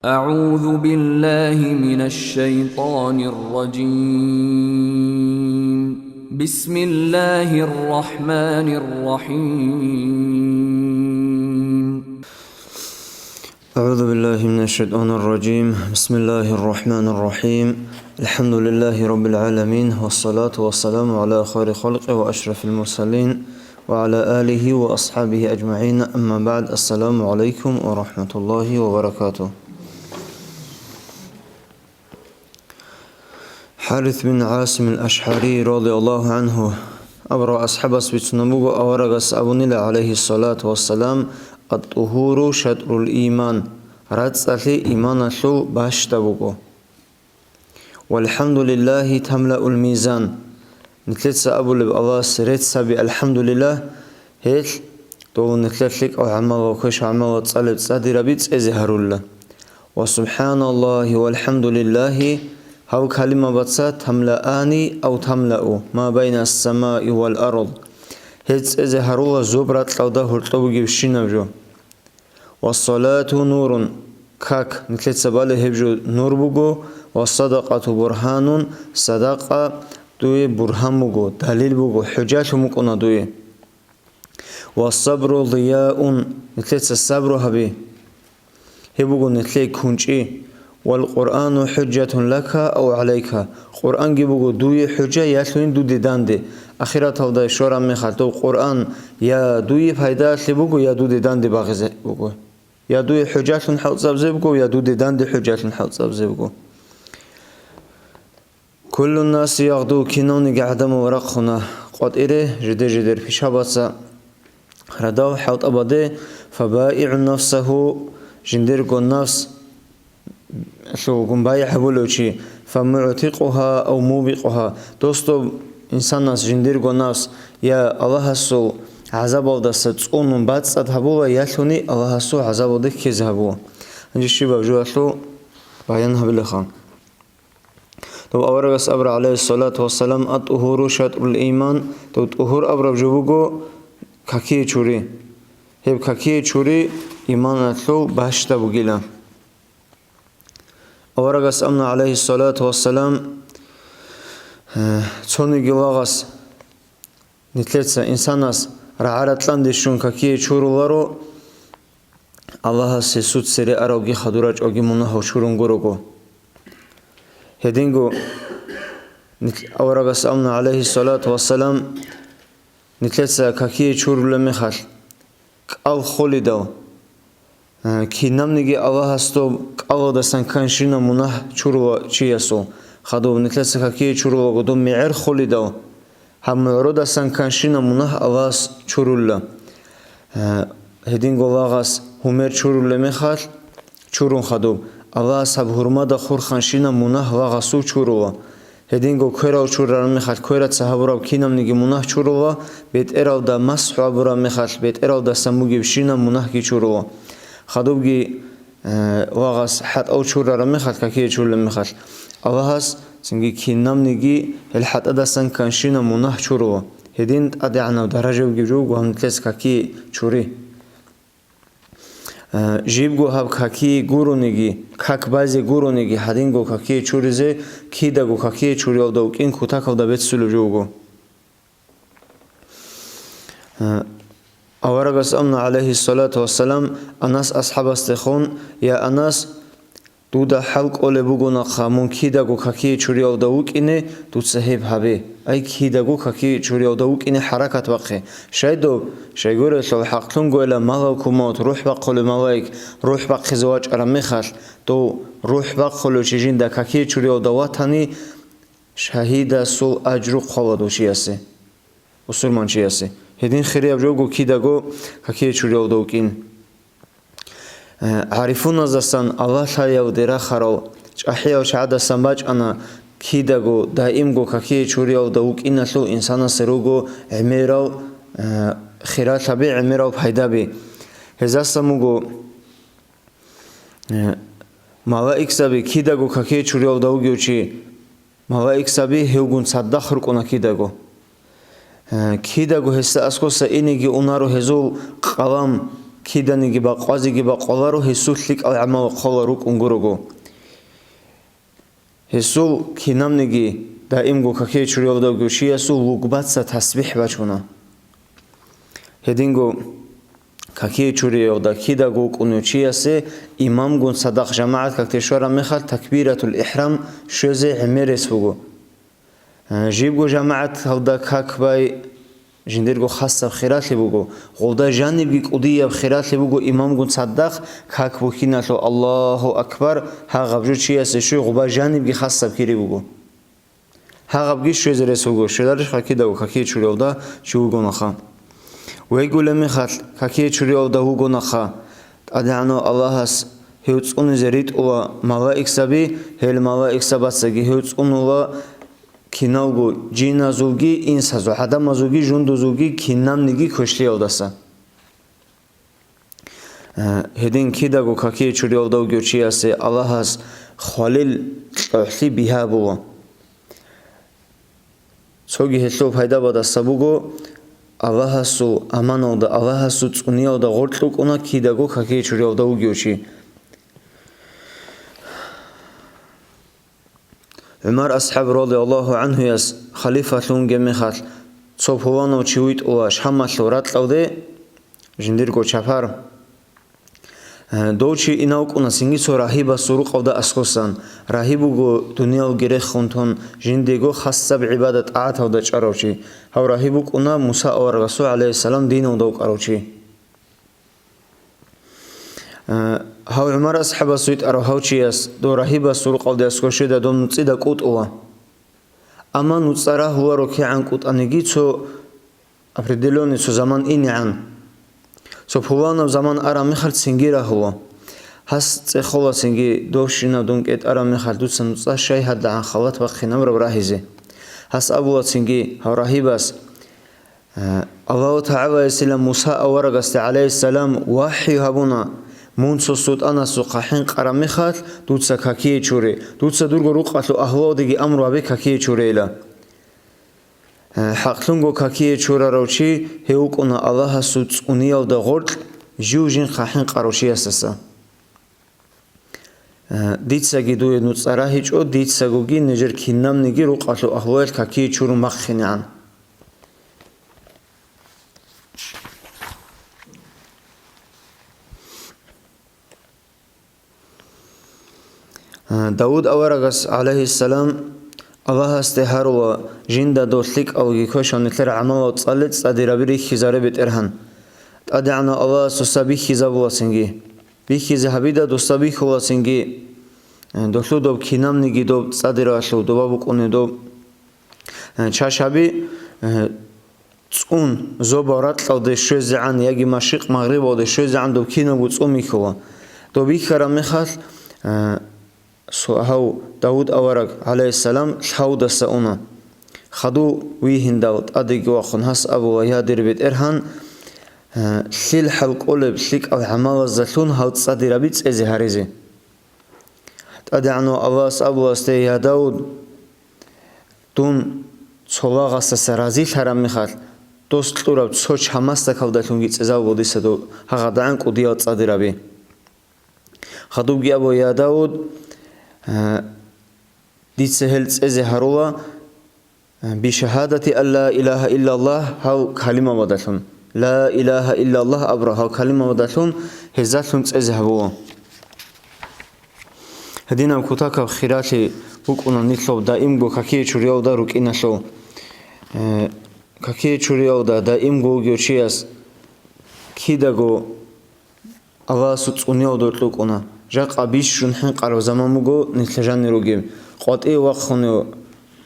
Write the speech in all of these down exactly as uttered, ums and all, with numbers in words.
أعوذ بالله من الشيطان الرجيم. بسم الله الرحمن الرحيم. أعوذ بالله من الشيطان الرجيم. بسم الله الرحمن الرحيم. الحمد لله رب العالمين، والصلاة والسلام على خير خلقه وأشرف المرسلين، وعلى آله وأصحابه أجمعين. أما بعد، السلام عليكم ورحمة الله وبركاته. ХӀарис бин ГӀасим ал-АшгӀари, радияллагьу гӀангьу, абурав асхӀабас бицунеб буго, аварагас абунила, гӀалайгьиссалату вассалам: «Ат-тухуру шатрул иман», рацӀцӀалъи иманалъул бащда буго. «ВалхӀамдулиллагьи тамлаул мизан». Нилъеца абулеб Аллагьасе рецц гьаби, алхӀамдулиллагь, гьелъ дов нилъер лъикӀал гӀамалал, квеш гӀамалал цӀалеб цӀадираби цӀезе гьарулла. «Ва субхӀаналлагьи валхӀамдулиллагьи», гьав калимабаца тамлаани ав тамлау ма байна ас-самаи вал ард. Гьез цӀезе гьарула зоб ракьалда гьоркьоб бугебщинаб жо. «Вассалату нурун», как, нилъеца балеб гьеб жо нур буго, «вассадакъату бургьанун», садакъа дуе бургьан буго, далил буго, хӀужалъун букӀуна дуе. «Вассабру дияун», нилъеца сабру гьаби, гьеб буго нилъее кунчӀи. «Вал Къуръану хӀужатун лака ав гӀалайка», Къуръанги буго дуе хӀужа, ялъуни дуде данде. Ахираталда щвараб мехалъ дов Къуръан я дуе пайдаялъе буго, я дуде данде багъизе буго. Я дуе хӀужалъун хӀалцӀабзе буго, я дуде данде хӀужалъун хӀалцӀабзе буго. «Куллун наси ягъду», киналниги гӀадамал рахъуна къватӀире, жидер-жидер пишабаца радал хӀалтӀабаде, «фабаигӀун нафсагьу», жиндирго нафс лъугьун байгӀ гьабулев чи, «фамугӀтикъугьа ав мубикъугьа», досдоб инсанас жиндирго нафс я Аллагьасул гӀазабалдаса цӀунун бацӀцӀад гьабула, ялъуни Аллагьасул гӀазабалде ккезе гьабула. Гьанже щибаб жоялъул баян гьабилаха. Дов аварагас абура, гӀалайгьиссалату вассалам: «Ат-тухуру шатрул иман», дов тӀугьур абураб жо буго какие чури. Гьеб какие чури иманалъул бащда бугила. Аварагас амна, гӀалайгьиссалату вассалам, э, цониги лагъас нилъеца инсанас рагӀаратлъанде щун какие чуруларо, Аллагьас гьесул цере аравги хадур рачӀоги мунагьал чурун гурого. Гьединго нилъ-, аварагас амна, гӀалайгьиссалату вассалам, нилъеца какие чурулеб мехалъ, кӀал холидал, э, кинабниги Аллагьас доб кӀалалдасан кканщинаб мунагь чурула чиясул, хадуб нилъеца какие чурулаго доб мегӀер холидал, гьаб мугӀрудасан кканщинаб мунагь Аллагьас чурулла. Э, гьединго лагъас гьумер чурулеб мехалъ, чурун хадуб, Аллагьас гьаб гьурмада хурханщинаб мунагь лагъасул чурула. Гьединго кверал чурараб мехалъ квераца гьабураб кинабниги мунагь чурула, бетӀералда масхӀу гьабураб мехалъ бетӀералдасан бугебщинаб мунагьги чурула. Хадубги, э, лагъас хӀатӀал чурараб мехалъ, какие чурулеб мехалъ, Аллагьас цинги кинабниги гьел хӀатӀадасан кканщинаб мунагь чурула. Гьедин тӀадегӀанаб даража бугеб жо буго гьанлъес какие чури. Э, жибго гьаб какие гурониги, как базе гурониги, гьадинго какие чуризе, кидаго какие чуриялда вукӀин кутакалда беццулеб жо буго. Э, аварагас амна, гӀалайгьиссалату вассалам, Анас асхӀабасдехун: «Я Анас, дуда хӀал кӀолеб бугонаха, мун кидаго какие чуриялда вукӀине, дуца гьеб гьабе. Ай, кидаго какие чуриялда вукӀине хӀаракат бахъе. Щайдоб, щайгурелъул хӀакълъунгойила малакул мавт, рухӀ бахъулев малаик, рухӀ бахъизе вачӀараб мехалъ, дов рухӀ бахъулев чи жинда какие чуриялда ватани, шагьидасул ажру хъвала дов чиясе, бусурманчиясе. Гьедин хирияб жо буго кидаго какие чуриялда вукӀин». Э, гӀарифуназдасан, Аллагь лъаялде рахарал, чӀахӀиял чагӀадасан бачӀана, кидаго, даимго какие чуриялда вукӀиналъул инсанасе руго гӀемерал, э, хиралъаби, гӀемерал пайдаби. Гьезасан буго, э, малаикзаби, кидаго какие чуриялда вугев чи, малаикзаби гьевгун цадахъ рукӀуна кидаго. Э, кидаго гьесда аскоса инеги унаро гьезул къалам, киданиги бакъвазеги бакъваларо, гьесул лъикӀал гӀамал хъвалел рукӀун гурого. Гьесул кинабниги даимго какие чуриялда вугев чиясул лугбаца тасбихӀ бачуна. Гьединго какие чуриялда кидаго вукӀунев чиясе имамгун цадахъ жамагӀат какде щвараб мехалъ такбиратул ихӀрам щвезе гӀемерис буго. Э, жибго жамагӀаталда как бай жиндирго хасаб хиралъи буго, гъолда жанибги кӀудияб хиралъи буго имамгун цадахъ как бухьиналъул Аллагьу акбар, гьагъаб жо чиясе щвей гъоба жанибги хасаб кири буго. Гьагъабги щвезе рес буго, щвеларищха кидаго какие чуриялда чи вугонаха. Вегулеб мехалъ какие чуриялда вугонаха, ТӀадегӀанав Аллагьас гьев цӀунизе ритӀула малаикзаби, гьел малаикзабацаги гьев цӀунула киналго жиназулги, инсазул, гӀадамазулги, жундузулги кинабниги квешлъиялдаса. Э, гьедин кидаго какие чуриялда вугев чиясе Аллагьас хвалил кьогӀлъи бигьа буго. Цоги гьелъул пайдабадаса буго, Аллагьасул аманалда, Аллагьасул цӀуниялда гъоркь рукӀуна кидаго какие чуриялда вугев чи. ГӀумар асхӀаб радияллагьу гӀанхуяс халифалъун вугеб мехалъ, цо пуланав чи витӀула Шамалъул ракьалде, жиндирго чапар. Э, дов чи инав вукӀуна цинги цо рагьибасул рукъалда аскосан. Рагьиб вуго дуниялги рехун тун, жиндиего хасаб гӀибадат-тӀагӀаталда чӀарав чи. Гьав рагьиб вукӀуна Муса аварагасул, гӀалайгьиссалам, диналда вукӀарав чи. Э, гьав ГӀумар асхӀабас витӀарав гьав чияс дов рагьибасул рукъалде аскошида дов нуцӀида кӀутӀула. Амма нуцӀа рагьуларо кигӀан кӀутӀаниги цо определённый цо заман инегӀан. Цо пуланаб заман араб мехалъ цинги рагьула. Гьас цӀехола цинги, довщинаб дун кӀетӀараб мехалъ дуца нуцӀа щай гьадагӀан халат бахъинабураб рагьизе. Гьас абула цинги гьав рагьибас, Аллагьу ТагӀалаясила Муса аварагасде, гӀалайгьиссалам, вахӀю гьабуна, мун цо султӀанасухъа хӀинкъараб мехалъ дуца какие чуре, дуца дурго рукъалъул агьлуялдеги амру гьабе какие чурейила. ХӀакълъунго какие чурарав чи гьев вукӀуна Аллагьасул цӀуниялда гъоркь жив жинхъа хӀинкъарав чиясаса. Э, дицаги дуе нуцӀа рагьичӀо, дицагоги нижер кинабниги рукъалъул агьлуялъ какие чурун бахъинегӀан. Э, Давуд аварагас, гӀалайгьиссалам, Аллагьасде гьарула, жинда дов лъикӀалги квешав нилъер гӀамалал цӀале цӀадираби рихьизаре, БетӀергьан. ТӀадегӀанав Аллагьас дуса бихьизабулацинги. Бихьизе гьабида дуса бихьулацинги, э, долъул доб кинабниги доб цӀадиралъув доба букӀунеб доб, э, чашаби, э, цӀун, зобал ракьалде щвезегӀан яги машрикъ-магърибалде щвезегӀан доб кинабго цӀун бихьула. Доб бихьараб мехалъ, э, Су-, гьав Давуд авараг, гӀалайгьиссалам, лъавдаса уна. Хадув вигьиндал тӀадеги вахъун гьас абула: «Я, дир БетӀергьан, э, лъил хӀалкӀолеб лъикӀал гӀамалаздалъун гьал цӀадираби цӀезе гьаризе». ТӀадегӀанав Аллагьас абула гьасде: «Я, Давуд, дун цо лагъасаса разилъараб мехалъ, дос кьураб цо чамасдакалдалъунги цӀезабула дица доб гьагъадагӀан кӀудиял цӀадираби». Хадубги абу: «Я, Давуд, э, дица гьел цӀезе гьарула, э, бишагьадати ан ла илагьа иллаллагь гьав калимабадалъун, ла илагьа иллаллагь абураб гьав калимабадалъун гьезалъун цӀезе гьабула». Гьединаб кутакаб хиралъи букӀуна нилъер даимго какие чуриялда рукӀиналъул. Э, какие чуриялда даимго вугев чияс кидаго Аллагьасул цӀуниялда рукӀуна. Жакъа бищун хӀинкъараб заман буго нилъер жанир ругеб. КъватӀиве вахъунев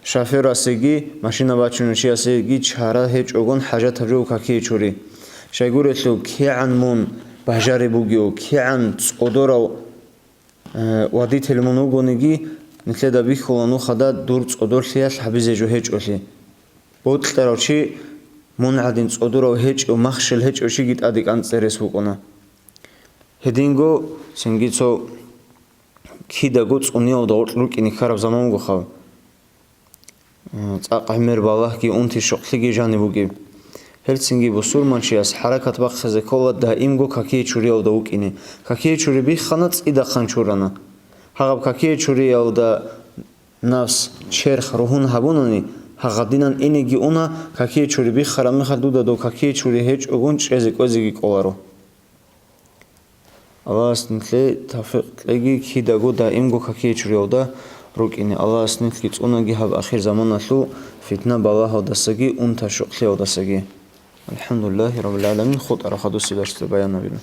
шофёрасеги машина бачунев чиясеги чара гьечӀогун хӀажатаб жо какие чури. Щайгурелъул, кигӀан мун бажариб бугев, кигӀан цӀодорав, э, водитель мун вугониги, нилъеда бихьула нухада дур цӀодорлъиялъ гьабизе жо гьечӀолъи. Бокьарав чи мун гӀадин цӀодорав гьечӀев, махщел гьечӀев чиги тӀаде кӀанцӀе рес букӀуна. Гьединго цинги цо кидаго цӀуниялда гъоркь рукӀине ккараб заман бугоха. ЦӀакъ гӀемер балагьги унти-щокълъиги жаниб бугеб. Гьелцинги бусурманчияс хӀаракат бахъизе ккола даимго какие чуриялда вукӀине. Какие чури биххана, цӀидахъан чурана. Гьагъаб какие чуриялда напс, черх, ругьун гьабунани, гьагъадинан инеги уна, какие чури биххараб мехалъ дуда дов какие чури гьечӀогун чӀезе-кӀвезеги кӀоларо. Аллагьас нилъее тавфикъ кьеги кидаго даимго какие чуриялда рукӀине. Аллагьас нилъги цӀунаги гьаб ахир заманалъул фитна-балагьалдасаги унтарщукълъиялдасаги. АлхӀамдулиллагьи раббил гӀаламин. ХутӀараб хадусеб дарсда баянабила.